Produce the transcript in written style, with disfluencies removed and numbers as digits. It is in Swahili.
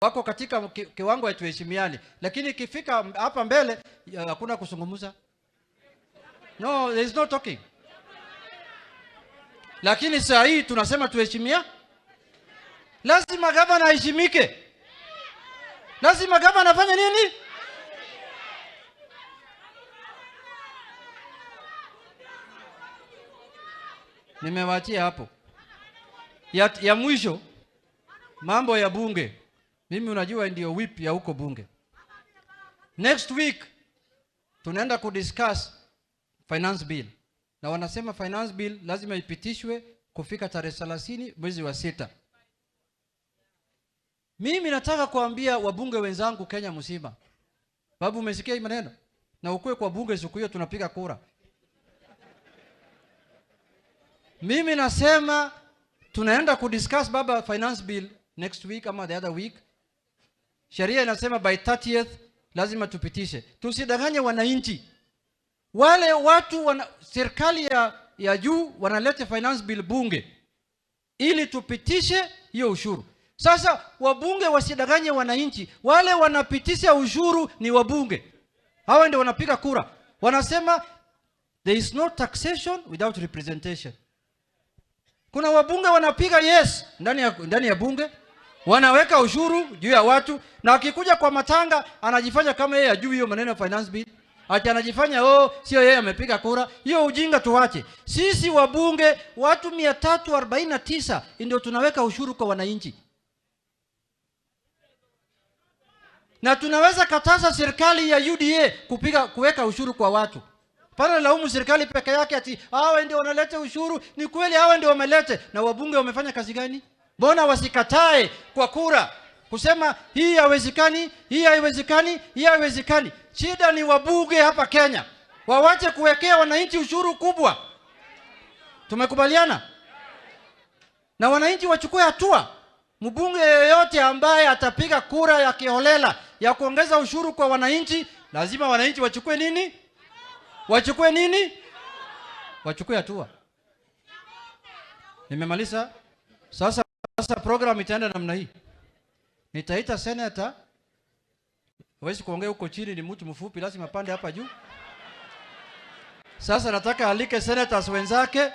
Wako katika kiwango ya tuheshimiane, lakini ikifika hapa mbele hakuna kuzungumza. No, there is no talking. Lakini saa hii tunasema tuheshimia. Lazima gavana aheshimike. Lazima gavana afanye nini? Nimewaachia hapo. Ya mwisho, mambo ya bunge. Mimi unajua ndio whip ya huko bunge. Next week tunaenda kudiscuss finance bill. Na wanasema finance bill lazima ipitishwe kufika tarehe 30 mwezi wa 6. Mimi nataka kuambia wabunge wenzangu Kenya mzima. Babu, umesikia hii maneno? Na ukue kwa bunge siku hiyo tunapiga kura. Mimi nasema tunaenda kudiscuss baba finance bill next week ama the other week. Sheria inasema by 30th lazima tupitishe. Tusidanganye wananchi. Wale watu wana, serikali ya juu wanaleta finance bill bunge ili tupitishe hiyo ushuru. Sasa wabunge wasidanganye wananchi. Wale wanapitisha ushuru ni wabunge. Hawa ndio wanapiga kura. Wanasema there is no taxation without representation. Kuna wabunge wanapiga yes ndani ya bunge, wanaweka ushuru juu ya watu, na akikuja kwa matanga anajifanya kama yeye hajui hiyo maneno ya finance bill. Ati anajifanya oh, sio yeye amepiga kura. Hiyo ujinga tuache. Sisi wabunge watu 349 ndio tunaweka ushuru kwa wananchi. Na tunaweza kataza serikali ya UDA kuweka ushuru kwa watu. Pana laumu serikali peke yake ati hawa ndio wanaleta ushuru. Ni kweli hawa ndio wameleta, na wabunge wamefanya kazi gani? Mbona wasikatae kwa kura kusema hii haiwezekani, hii haiwezekani, hii haiwezekani? Shida ni wabunge hapa Kenya. Wawache kuwekea wananchi ushuru kubwa. Tumekubaliana? Na wananchi wachukue hatua. Mbunge yeyote ambaye atapiga kura ya kiholela ya kuongeza ushuru kwa wananchi, lazima wananchi wachukue nini? Wachukue nini? Wachukue hatua. Nimemaliza. Sasa program itaenda namna hii. Nitaita senator. Hawezi kuongea huko chini, ni mtu mfupi, lazima apande hapa juu. Sasa nataka alike senators wenzake.